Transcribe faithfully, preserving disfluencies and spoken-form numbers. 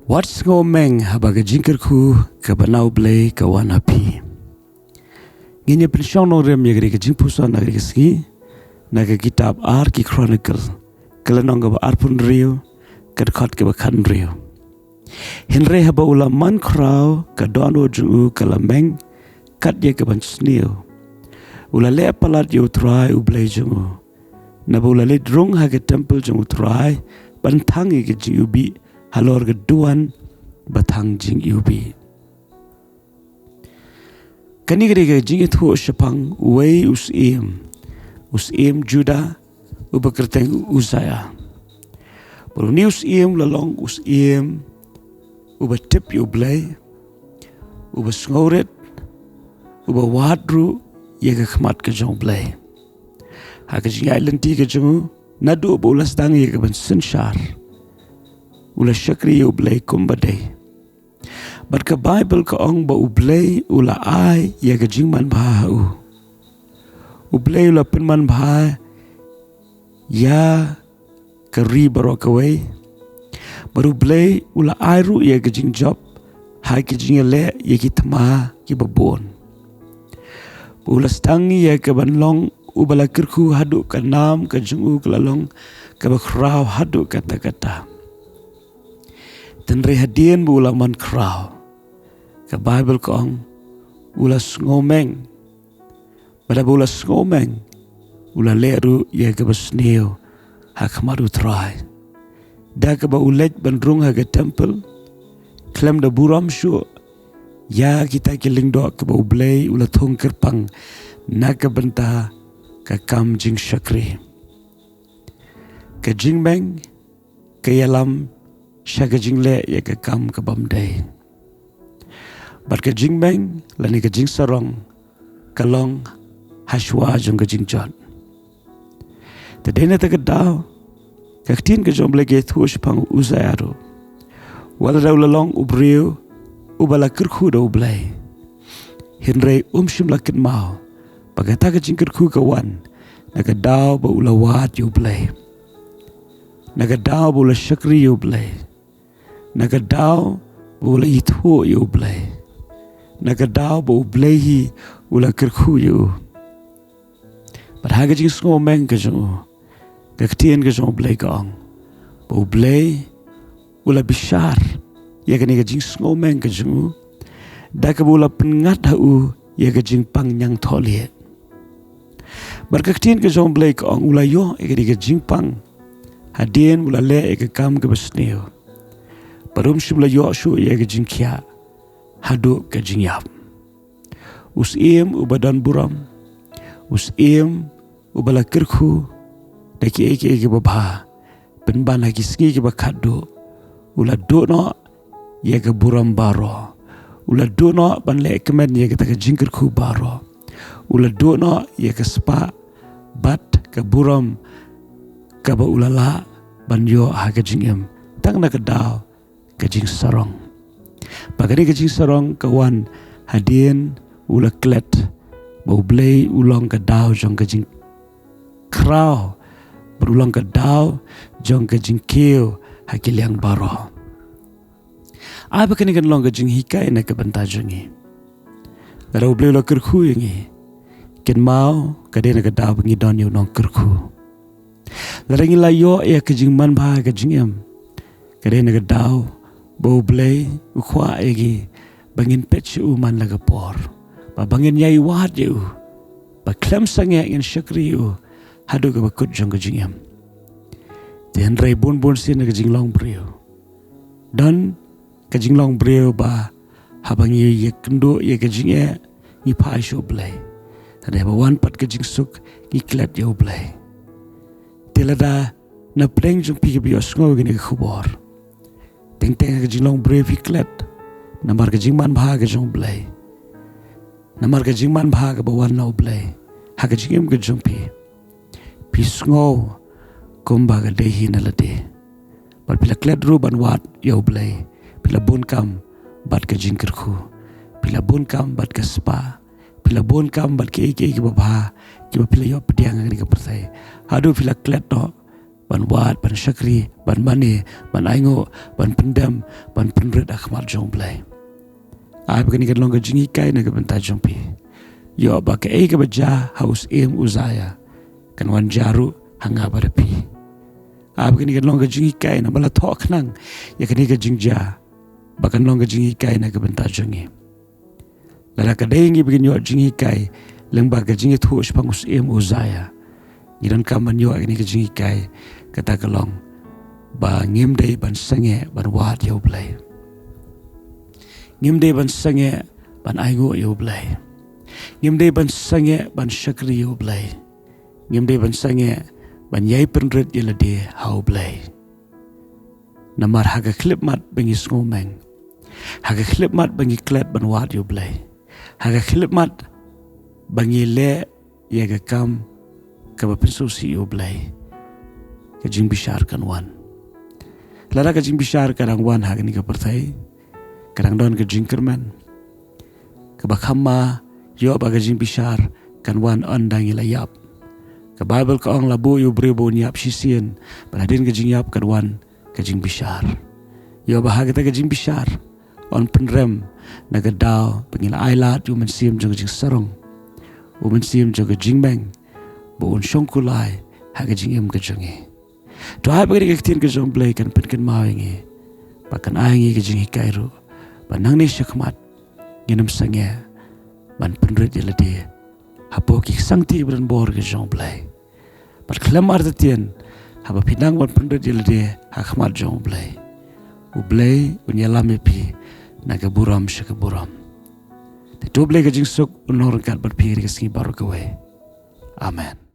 Wat sngewmeng haba ka jingkyrkhu kaba na U Blei ka wan ha phi. Ngin ïa pynshong nongrim ïa kane ka jingpuson ha kane ka sngi na ka kitab Ar ki Chronicle, ka lynnong kaba arphew hynriew, ka dkhot kaba khathynriew. Hynrei haba u la man khraw, ka dohnud jong u ka la meng kat ïa ka ban sniew. U la leh palat ïa U Trai U Blei jong u, naba u la leit rung ha ka templ jong U Trai ban thang ïa ka jingiwbih halor ka duwan ba thang jingiwbih. Kane ka dei ka jingïathuh shaphang uwei u syiem, u syiem Juda, uba kyrteng u Uzziah. Bad une u syiem u la long u syiem uba tip ïa U Blei, uba sngewrit, uba wad ruh ïa ka khmat ka jong U Blei. Ha ka jingïaid lynti ka jong u, naduh ba u la sdang ïa ka ban synshar, u la shakri ïa U Blei kumba dei. Bad ka Baibl ka ong ba U Blei u la ai ïa ka jingmanbha ha u. U Blei u la pynmanbha ïa ka ri baroh kawei. Bad U Blei u la ai ruh ïa ka jingjop ha ka jingïaleh ïa ki thma kiba bun. Ba u la sdang ïa ka ban long uba la kyrkhu haduh ka nam ka jong u ka la long kaba khraw haduh katta katta. Hynrei hadien ba u la man khraw, ka Baibl ka ong, u la sngewmeng. Bad haba u la sngewmeng, u la leh ruh ïa kaba sniew ha khmat U Trai, da kaba u leit ban rung ha ka templ khlem da burom shuh ïa kita ki lyngdoh kiba U Blei u la thung kyrpang na ka bynta ka kam jingshakri. Ka jingmeng ka ïalam sha ka jingleh ïa ka kam ka bym dei. Bad ka jingmeng lane ka jingsarong ka long hashwa jong ka jingjot. Te dei na kata ka daw, ka ktien ka jong U Blei ka ïathuh shaphang u Uzziah ruh. Wat lada u la long u briew uba la kyrkhu da U Blei, hynrei um shym la kynmaw ba kata ka jingkyrkhu ka wan na ka daw ba u la wad ïa U Blei, na ka daw ba u la shakri ïa U Blei, na ka daw ba u la ithuh ïa U Blei, na ka daw ba U Blei hi u la kyrkhu ïa u. Bad ha ka jingsngewmeng ka jong u, ka ktien ka jong U Blei ka ong ba U Blei u la bishar ïa kane ka jingsngewmeng ka jong u, da kaba u la pynngat ha u ïa ka jingpang ñiangthohlieh. Bad ka ktien ka jong U Blei ka ong u la ïoh ïa kane ka jingpang hadien u la leh ïa ka kam kaba sniew. Bad um shym la ïoh shuh ïa ka jingkhiah haduh ka jingïap. U syiem uba don burom, u syiem uba la kyrkhu da kiei kiei kiba bha, pynban ha ki sngi kiba khatduh, u la duh noh ïa ka burom baroh. U la duh noh ban leh kmen ïa kata ka jingkyrkhu baroh. U la duh noh ïa ka spah bad ka burom kaba u la lah ban ïoh ha ka jingim, tang na ka daw ka jingsarong. Ba kane ka jingsarong ka wan hadien u la klet ba U Blei u long ka daw jong ka jingkhraw, bad u long ka daw jong ka jingkiew ha ki liang baroh. Ai ba kane kan long ka jinghikai na ka bynta jong ngi. Lada U Blei u la kyrkhu ïa ngi, kynmaw ka dei na ka daw ba ngi don ïa u nongkyrkhu. Lada ngi la ïoh ïa ka jingmanbha ha ka jingim, ka dei na ka daw ba U Blei u kwah ïa ngi ba ngin peit sha u man la ka por, ba, ba ngin ïai wad ïa u, ba khlem sangeh ngin shakri ïa u haduh kaba kut jong ka jingim. Te hynrei bun bun sien na ka jinglong briew, don ka jinglong briew ba haba ngi ïakynduh ïa ka jingeh ngi phai sha U Blei. Hynrei haba wan pat ka jingsuk ngi klet ïa U Blei. Te lada na pdeng jong phi kiba ïohsngew ïa kane ka khubor, teng teng ka jinglong briew phi klet namar ka jingmanbha ka jong U Blei, namar ka jingmanbha kaba wan na U Blei ha ka jingim ka jong phi, phi sngew kumba ka dei hi na lade. Bad phi la klet ruh ban wad ïa U Blei, phi la bun kam bad ka jingkyrkhu, phi la bun kam bad ka spah, phi la bun kam bad kiei kiei kiba bha kiba phi la ïoh pdiang ha kane ka pyrthei. Haduh phi la klet noh ban wad, ban shakri, ban mane, ban ainguh, ban pyndem, ban pynrit ha khmat jong U Blei. Ai ba kane kan long ka jinghikai na ka bynta jong phi. Ïoh ba kaei kaba jia ha u syiem Uzaia kan wan jia ruh ha nga bad phi. Ai ba kane kan long ka jinghikai, namar la thoh khnang ïa kane ka jingjia, ba kan long ka jinghikai na ka bynta jong ngi. Lada ka dei ngi ba ngin ïoh jinghikai lyngba ka jingïathuh shaphang u syiem Uzaia, ngi donkam ban ïoh kane ka jinghikai, kata ka long ba ngim dei ban sangeh ban wad ïa U Blei. Ngim dei ban sangeh ban ainguh ïa U Blei. Ngim dei ban sangeh ban shakri ïa U Blei. Ngim dei ban sangeh ban ïai pynrit ïa lade ha U Blei. Namar ha ka khyllipmat ba ngi sngewmeng, ha ka khyllipmat ba ngi klet ban wad ïa U Blei, ha ka khyllipmat ba ngi leh ïa ka kam kaba pynsngewsih ïa U Blei, ka jingbishar kan wan. Lada ka jingbishar ka dang wan ha kane ka pyrthei, ka dang don ka jingkyrmen. Kaba kham ma, ïoh ba ka jingbishar kan wan ynda ngi la ïap. Ka Baibl ka ong, la buh ïa u briew ba un ïap shisien, bad hadien ka jingïap kan wan ka jingbishar. Ïoh ba ha kata ka jingbishar yn pynrem na ka daw ba ngi la ailad ïa u mynsiem jong ka jingsarong, u mynsiem jong ka jingmeng, ba un shongkulai ha ka jingim ka jong ngi. To ai ba kane ka ktien ka jong U Blei kan pynkynmaw ïa ngi, ba kan ai ngi ka jinghikai ruh ba nangne shakhmat ngin ym sangeh ban pynrit ïa lade hapoh ki sangti ba donbor ka jong U Blei. Bad khlem artatien, haba phi nang ban pynrit ïa lade ha khmat jong U Blei, U Blei un ïalam ïa phi na ka burom sha ka burom. Te to U Blei ka jingsuk un long ryngkat bad phi ha ka sngi baroh kawei. Amen.